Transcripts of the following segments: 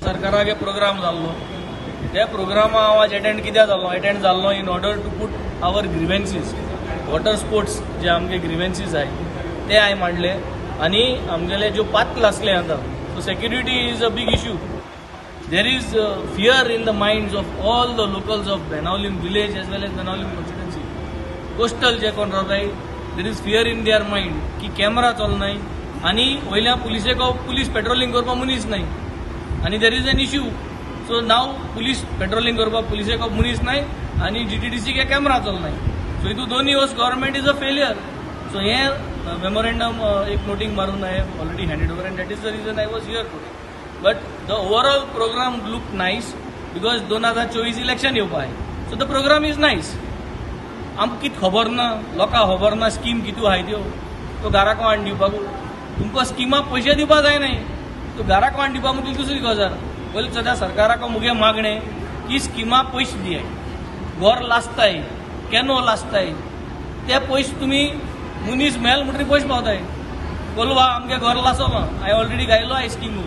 सरकारागे programme जाल्लो, त्या प्रोग्रामा हांव आज एटेंड कित्याक जालो, एटेंड जाल्लो in order to put our grievances, water sports जे आमगे ग्रिवेन्सीज आहाय ते हांवें मांडले आनी आमगेले ज्यो पात्र आसले आतां, so security is a big issue. There is fear in the minds of all the locals of Benaulim village as well as Benaulim constituency. Coastal जे कोण रावताय, there is fear in their mind की camera चलनाय आनी वयल्या पुलिसेक police patrolling करपाक मनीस नाय आनी there is an issue. So now police patrolling करपाक पुलिसेक मनीस नाय आनी जीटीडीसी के कॅमेरा चलनाय. सो हितून दोनूय was government is a failure. So हें मेमोरेंडम एक नोटींग मारून I have already handed over and that is the reason I was here today. But the overall program look nice because 2024 election येवपा आहाय, so the program is nice. आमकां कितें खबर ना, लोकांक खबर ना स्कीम कितू आहाय त्यो, त्यो घराक हाडून दिवपाक तुमकां स्किमा पयशे दिवपा जाय न्हय, त्यो घराक हाडून दिवपा म्हटल्यार दुसरी गजाल. पयलीं सद्या सरकाराक मुगे मागणें की स्किमा पयशे दियाय, घर लासताय, कॅनो लासताय, ते पयशे तुमी मनीस मेल म्हणटकीर पयशे पावताय. कोलवा आमगे घर लासोना, हांवें ऑलरेडी घायलो आहा स्किमू,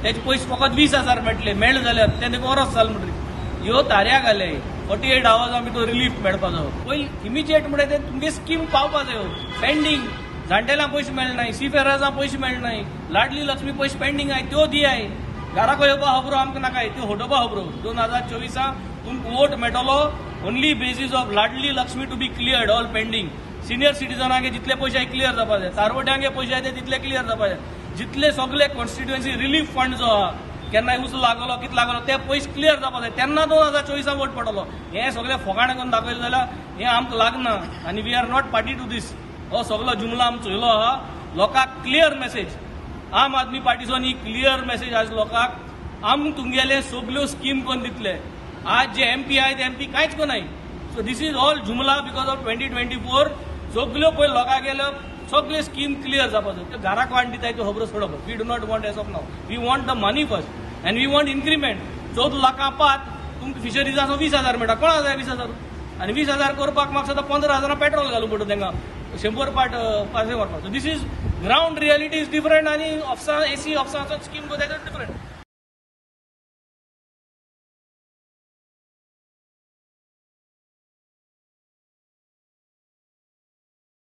तेजे पयशे फकत 20,000 मेळटले, मेळ्ळे जाल्यार ते तेका वरस जालें म्हणटकीर ह्यो ताऱ्या घाले 48 आवर्स आमी तो रिलीफ मेळपाचो. पयलीं इमिजिएट म्हणल्यार ते तुमगे स्कीम पावपा जायो. पेंडींग जाणटेल्यांक पयशे मेळनाय, सीफेरर्सांक पयशे मेळनाय, लाडली लक्ष्मी पयशे पेंडींग आहाय त्यो दियाय. घराक येवपा खबरो आमकां नाकाय, त्यो हटोवपा खबरो. 2024 तुमकां वोट मेळटलो only basis of Ladli Lakshmi to be cleared all pending. Senior सिटीजनांक जितले पयशे आहाय क्लियर जावपा जाय, तारवट्यांक पयशे आहाय ते तितले क्लियर जावपा जाय, जितले सगळे कॉन्स्टिट्युएन्सी रिलीफ फंड जो आहा केन्नाय उस लागलो कितें लागलो ते पयशे क्लियर जावपा जाय, तेन्ना 2024 वोट पडटलो. हें सगळें फोकाणां करून दाखयलें जाल्यार हें आमकां लागना आनी we are not party to this. हो सगळो जुमला आमचो चोयलो आहा. लोकांक क्लियर मॅसेज, आम आदमी पार्टीचो ही क्लियर मॅसेज आज लोकांक, आम तुमगेले सगल्यो स्कीम करून दितले. आज जे एमपी आहाय ते एमपी कांयच कोनाय. सो this is all जुमला because of 2024. सगल्यो पळय लोकांक गेल्यो सगळे स्कीम क्लियर जावपा जाय. त्यो घराक वांट दिताय त्यो खबरो सोडप. We do not want as of now, we want the money first and we want increment. 14 लाखां पात तुमकां फिशरीजाचो 20,000 मेळटा, कोणा जाय 20,000? आनी 20,000 करपाक म्हाका सदां 15,000 पेट्रोल घालूं पडटा तांकां 100 पाट पासे व्हरपाक. So this is ground reality is different आनी ऑफिसां एसी ऑफिसांचो स्कीम करता डिफरंट.